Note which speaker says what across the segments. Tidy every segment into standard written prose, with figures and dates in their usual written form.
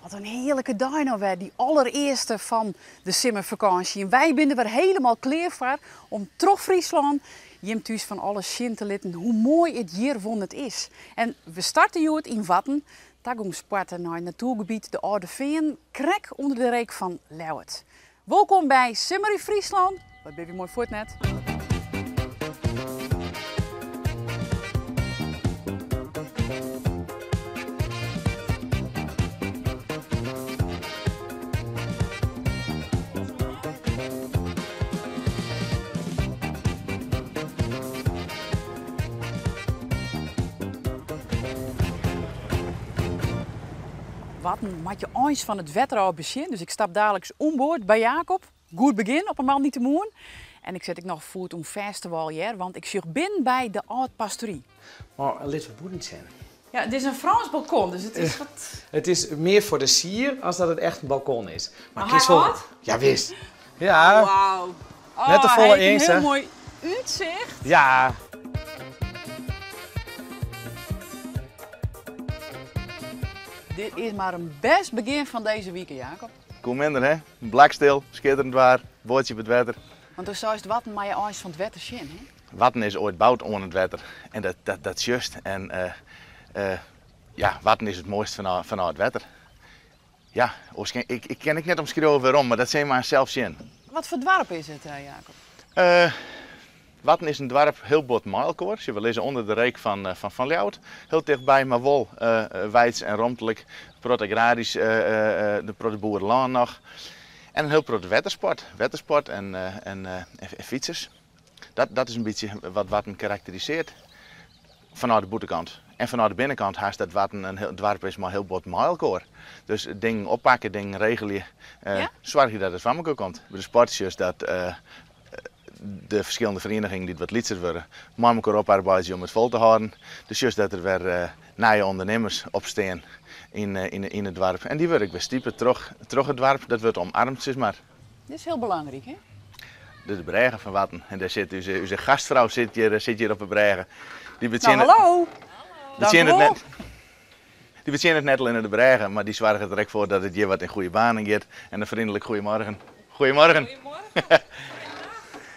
Speaker 1: Wat in hearlike dei no wer, dy allerearste fan de simmerfakânsje. En wy binne der wer hielendal klear foar om troch Fryslân jim thús fan alles sjen te litten hoe moai it hjir wol net is. En we starte hjoed yn Warten, tagongspoarte nei natoergebiet de Alde Feanen, krekt ûnder de reek fan Ljouwert. Wolkom by Simmer yn Fryslân. Wat binne wy moai fuort net. Warten moat je eins fan it wetter ôf besjen, dus ik stap daliks oanboard by Jacob. Goed begjin op in moandeitemoarn. En ik set ek noch foet oan fêste wâl hear, want ik sjoch binnen by de âld pastory.
Speaker 2: Mar lit we bûten sjen.
Speaker 1: Ja, it is in Frânsk balkon, dus it is wat.
Speaker 2: It is mear foar de sier as dat it echt in balkon is.
Speaker 1: Mar hy âld?
Speaker 2: Ja, wist. Ja.
Speaker 1: Wauw.
Speaker 2: Net te folle eangst,
Speaker 1: hè? Hiel moai útsicht.
Speaker 2: Ja.
Speaker 1: Dit is mar in bêst begjin fan dizze wike, Jacob.
Speaker 3: Koe minder, hè? Blakstil, skitterend waar, boatsje op it wetter.
Speaker 1: Want do seist Warten mei je eins fan it wetter sjen, hè?
Speaker 3: Warten is oait boud oan it wetter en dat, dat, dat sjochst. En uh, uh, ja, Warten is it moaist fanôf, fanôf it wetter. Ja, oars kin, ik, ik kin ek net omskriuwe wêrom, mar dat sil je mar sels sjen.
Speaker 1: Wat foar doarp is it, Jacob?
Speaker 3: Uh, Warten is in doarp hiel bot mei elkoar. We lizze ûnder de reek fan, fan, fan Ljouwert. Hiel tichtby, mar wol uh, weids en romtlik. Protte agrarysk, uh, de protte boerelân noch. En in hiel protte wettersport. Wettersport en, en, en fytsers. Dat, dat is in bytsje wat Warten karakterisearret fanôf de bûtenkant. En fanôf de binnenkant hast dat Warten in hiel doarp is mei hiel bot mei elkoar. Dus dingen oppakke, dingen regelje,
Speaker 1: Ja?
Speaker 3: soargje dat it foar elkoar komt. By de sport sjochst dat de ferskillende ferienigingen dy't wat lytser wurde, mei elkoar oparbeidzje om it fol te hâlden. Dus sjochst dat der wer nije ûndernimmers opstean yn, yn, yn it doarp. En dy wurde ek wer stipe troch, troch it doarp. Dat wurdt omarmd, sis mar.
Speaker 1: Dit is hiel belangryk, hè?
Speaker 3: Dit is de brêge fan Warten. En dêr sit ús, ús gastfrou sit hjir, sit hjir op de brêge. Dy
Speaker 1: Nou,
Speaker 3: betsjinnet,
Speaker 1: hallo!
Speaker 3: betsjinnet
Speaker 1: Dank u
Speaker 3: net, dy betsjinnet net allinne de brêge, mar dy soarget der ek foar dat it hjir wat yn goede banen giet. En in freonlik goeiemorgen. Goeiemorgen.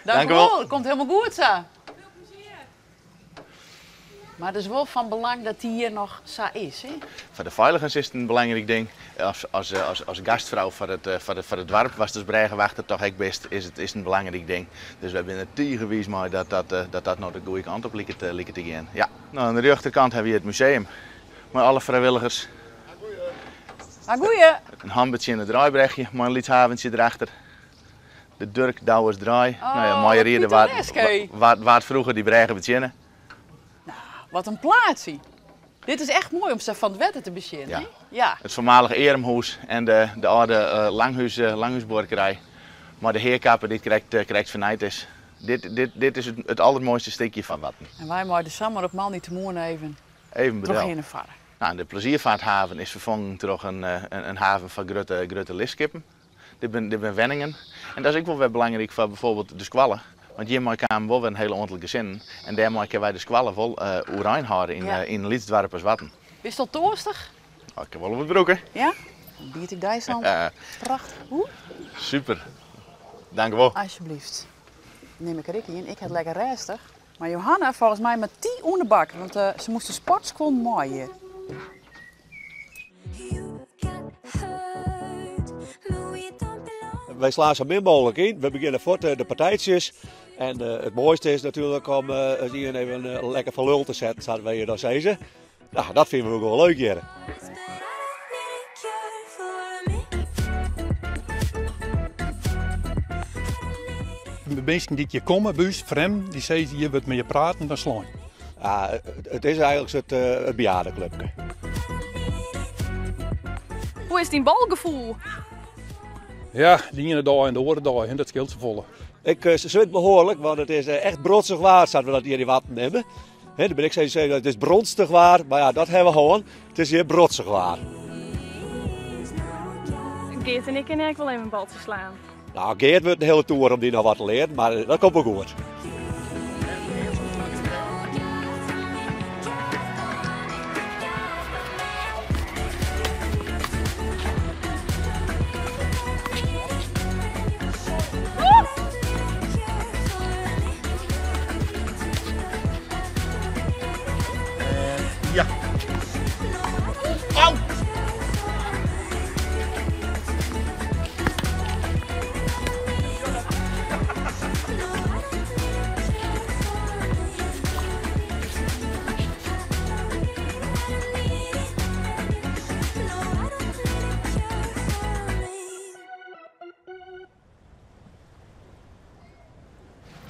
Speaker 1: Dank
Speaker 3: Dank
Speaker 1: u
Speaker 3: u wol.
Speaker 1: wol, it komt hielendal goed sa. Mar it is wol fan belang dat dy hjir noch sa is, hè?
Speaker 3: Foar de feiligens is it in belangryk ding. As, as, as, as gastfrou foar it, foar it, foar it doarp, watst as brêgewachter toch ek bist, is it, is in belangryk ding. Dus wy binne der tige wiis mei dat dat, dat, dat no de goede kant op liket, liket te gean. Ja. No, oan de rjochterkant hawwe wy it museum mei alle frijwilligers.
Speaker 1: Agoeie.
Speaker 3: In hanbetsjinne draaibrechje mei in lyts haventsje derachter. De Durk Douwes Draai.
Speaker 1: Oh,
Speaker 3: nou ja, mei
Speaker 1: wat
Speaker 3: riede waard,
Speaker 1: pittoresk, hé.
Speaker 3: waard, waard froeger dy brêge betsjinne.
Speaker 1: Nou, wat in plaatsje. Dit is echt moai om sa fan it wetter te besjen,
Speaker 3: Ja.
Speaker 1: hè? Ja.
Speaker 3: It foarmalige earmhûs en de, de âlde uh, langhús, uh, langhúsbuorkerij. Mei de heakappe dy't krekt, uh, krekt fernijd is. Dit, dit, dit is it, it aldermoaiste stikje fan Warten.
Speaker 1: En wy meie der samar op moandeitemoarn even
Speaker 3: Even bedel.
Speaker 1: trochhinne farre.
Speaker 3: Nou, de plezierfaarthaven is ferfongen troch in, in, in haven foar grutte, grutte lisskippen. Dit binne, dit binne wenningen. En dat is ek wol wer belangryk foar byfoarbyld de skoalle. Want hjirmei kamen wol wer in hiele oantal gesinnen. En dêrmei kinne wy de skoalle wol uh, oerein hâlde yn,
Speaker 1: Ja.
Speaker 3: uh, yn in lyts doarp as Warten.
Speaker 1: Bist al toarstich?
Speaker 3: Oh, ik kin wol wat brûke.
Speaker 1: Ja? Dan bied ik dy sa'n prachtich. Oeh,
Speaker 3: Super. Dank u wol.
Speaker 1: alsjeblieft. Nim ik der ek ien. Ik ha it lekker rêstich. Mar Johanna folgens my mei dy oan de bak, want uh, se moast de sportskuon mei hjir.
Speaker 4: Wy slaan sa min mooglik yn. We begjinne fuort de partijtsjes. En it moaiste is natuerlik om it ien even lekker foar lul te setten, sa't wy dan sizze. Nou, dat fine we gewoan leuk hjir.
Speaker 5: De minsken dy't hjir komme, by ús, frjemden, dy sizze hjir wurdt mear praten dan slein.
Speaker 4: Ja, it is eigentlik it, it bejaardeklubke.
Speaker 6: Hoe is dyn balgefoel?
Speaker 5: Ja, de iene dei en de oare dei, en dat skeelt safolle.
Speaker 4: Ik uh, swit behoarlik, want it is echt brotsich waar, sa't we dat hjir yn Warten neame. Hè, der binne ek sizze it is bronstig waar, mar ja, dat hawwe we hân. It is hjir brotsich waar.
Speaker 6: Geert en ik kinne ek wol even in baltsje slaan.
Speaker 4: Nou, Geert wurdt in hiele toer om dy noch wat te learen, mar dat komt wol goed.
Speaker 3: Ja. Au!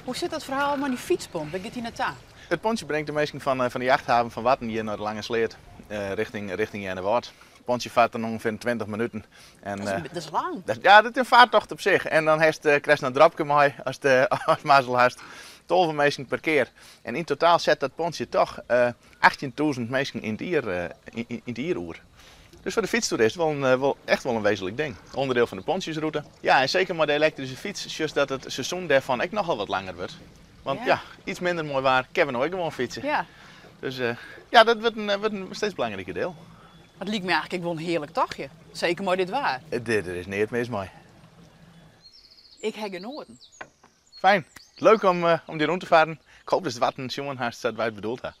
Speaker 1: Hoe sit dat ferhaal mei dy fytspont? Wêr giet dy nei ta?
Speaker 3: It pontsje bringt de minsken fan fan de jachthaven fan Warten hjir nei de Lange Sleat richting richting Earnewâld. It pontsje fart dan ûngefear 20 minuten.
Speaker 1: En, dat is lang.
Speaker 3: Ja, dat is in fartocht op sich. En dan hast, krijst noch in dropke mei ast ast mazzel hast. 12 minsken per kear. En yn totaal set dat pontsje toch 18.000 minsken yn it jier, yn it jier oer. Dus foar de fytstoerist wol in, wol, echt wol in wezenlik ding. Onderdeel fan de pontsjesrûte. Ja, en seker mei de elektryske fyts sjochst dat it seizoen dêrfan ek nochal wat langer wurdt. Want ja, iets minder moai waar, kinne we no ek gewoan fytse.
Speaker 1: Ja.
Speaker 3: Dus ja, dat wurdt in, wurdt in steeds belangriker deel.
Speaker 1: Het liket my eigentlik ek wol in hearlik tochtje. Seker mei dit waar.
Speaker 3: Der is neat mis mei.
Speaker 1: Ik ha genoaten.
Speaker 3: Fijn. Leuk om, om dy rûn te farren. Ik hoop datst Warten sjoen hast sa't wy it bedoeld ha.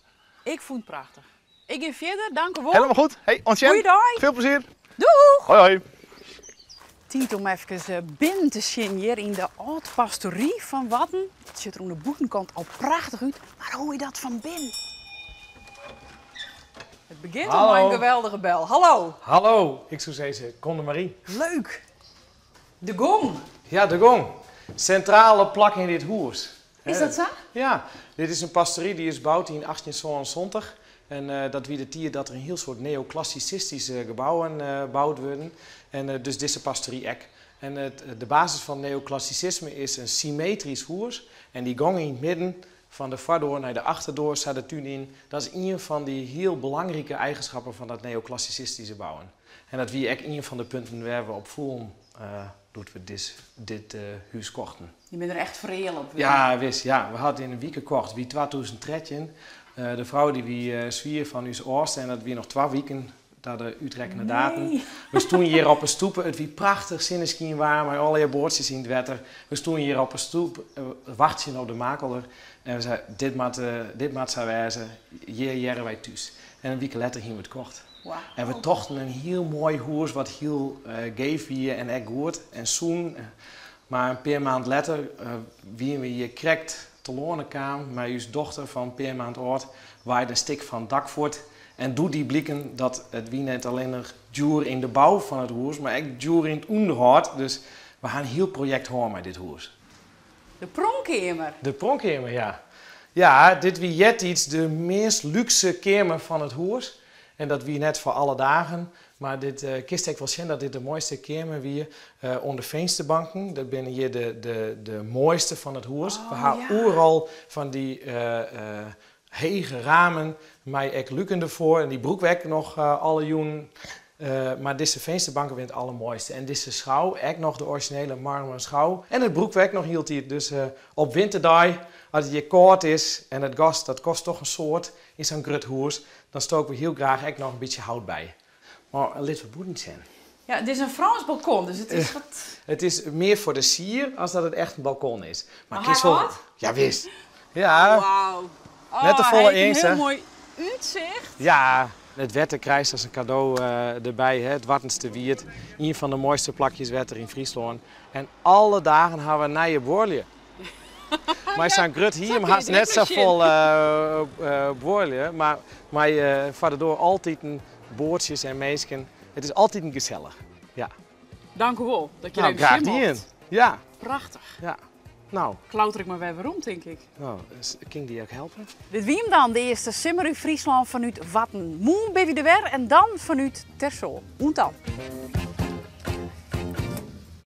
Speaker 1: Ik fûn it prachtich. Ik gean fierder, dankewol.
Speaker 3: Helemaal goed. Hey, oant sjen.
Speaker 1: Goeie
Speaker 3: Veel plezier.
Speaker 1: Doeg!
Speaker 3: Hoi hoi.
Speaker 1: Tiid om efkes binnen te sjen hjir yn de âld pastory fan Warten. It sjocht der oan de bûtenkant al prachtich út, mar hoe is dat fan binnen? It begjint al mei in geweldige bel. Hallo!
Speaker 2: Hallo, ik soe sizze, kom der mar yn.
Speaker 1: Leuk! De gong!
Speaker 2: Ja, de gong. Sintrale plak yn dit hûs.
Speaker 1: Is dat sa?
Speaker 2: Ja, dit is in pastory dy is boud yn 1877 en dat wie de tiid dat der in hiel soad neoklassisistyske gebouwen boud wurden en dus dizze pastory ek. En it, de basis fan neoklassisisme is in symmetrysk hûs en dy gong yn it midden fan de foardoar nei de achterdoar sa de tún yn, dat is ien fan dy hiel belangrike eigenschappen fan dat neoklassisistyske bouwen. En dat wie ek ien fan de punten wêr we op foelen doe't we dit hûs kochten.
Speaker 1: Je binne der echt fereale op wurden.
Speaker 2: Ja, wis. Ja. We hawwe it yn in wike kocht. Wie 2013. De frou dy wie swier fan ús âldste en dat wie noch twa wiken ta de útrekkene datum. We stoenen hjir op 'e stoepe. It wie prachtich sinneskynwaar mei allegear boatsjes yn it wetter. We stoenen hjir op 'e stoep wachtsjen op de makelder en we seinen, dit moat, dit moat sa wêze, hjir hearre wy thús. En in wike letter hiene we it kocht. En we tochten in hiel moai hûs wat hiel geef wie en ek goed en sûn. Mar in pear maand letter wiene we hjir krekt telâne kaam mei ús dochter fan in pear maand âld, waaide in stik fan it dak fuort en doe die bliken dat it wie net allinnich djoer yn de bou fan it hûs, mar ek djoer yn it ûnderhâld. Dus we ha in hiel projekt hân mei dit hûs.
Speaker 1: De pronkkeamer.
Speaker 2: De pronkkeamer, ja. Ja, dit wie eartiids de meast lúkse keamer fan it hûs. En dat wie net foar alle dagen, mar dit kinst ek wol sjen dat dit de moaiste keamer wie. Oan de finsterbanken, dat binne hjir de, de moaiste fan it hûs. We ha oeral fan dy hege ramen mei ek luken derfoar en dy brûke we ek noch alle jûnen. Mar dizze finsterbanken binne it allermoaiste. En dizze schou, ek noch de orizjinele marmeren schou. En dat brûke we ek noch hieltyd. Dus op winterdei, as it hjir kâld is en it gas dat kost toch in soad yn sa'n grut hûs, dan stoke we hiel graach ek noch in bytsje hout by. Mar lit we bûten sjen.
Speaker 1: Ja, it is in Frânsk balkon, dus it is wat.
Speaker 2: It is mear foar de sier as dat it echt in balkon is.
Speaker 1: Mar kinst wol.
Speaker 2: Ja, wis. Ja.
Speaker 1: Wauw.
Speaker 2: Net te folle eangst, hè?
Speaker 1: Hiel moai útsicht.
Speaker 2: Ja, it wetter krijst as in kado derby, hè, it Wartenster Wiid. Ien fan de moaiste plakjes wetter yn Fryslân. En alle dagen ha we nije buorlju. Mei sa'n grut hiem hast net safolle buorlju, mar mei foar de doar altiten boatsjes en minsken. It is altiten gesellich. Ja.
Speaker 1: Dank u wol dat je er
Speaker 2: Nou,
Speaker 1: even
Speaker 2: graach
Speaker 1: sjen
Speaker 2: dien.
Speaker 1: mocht.
Speaker 2: Ja.
Speaker 1: Prachtich.
Speaker 2: Ja. Nou.
Speaker 1: Klauter ik mar wer werom, tink ik.
Speaker 2: Nou, kin ik dy ek helpe?
Speaker 1: Dit wie 'm dan, de earste Simmer yn Fryslân fanút Warten. Moarn binne wy der wer en dan fanút Tersoal. Oant dan.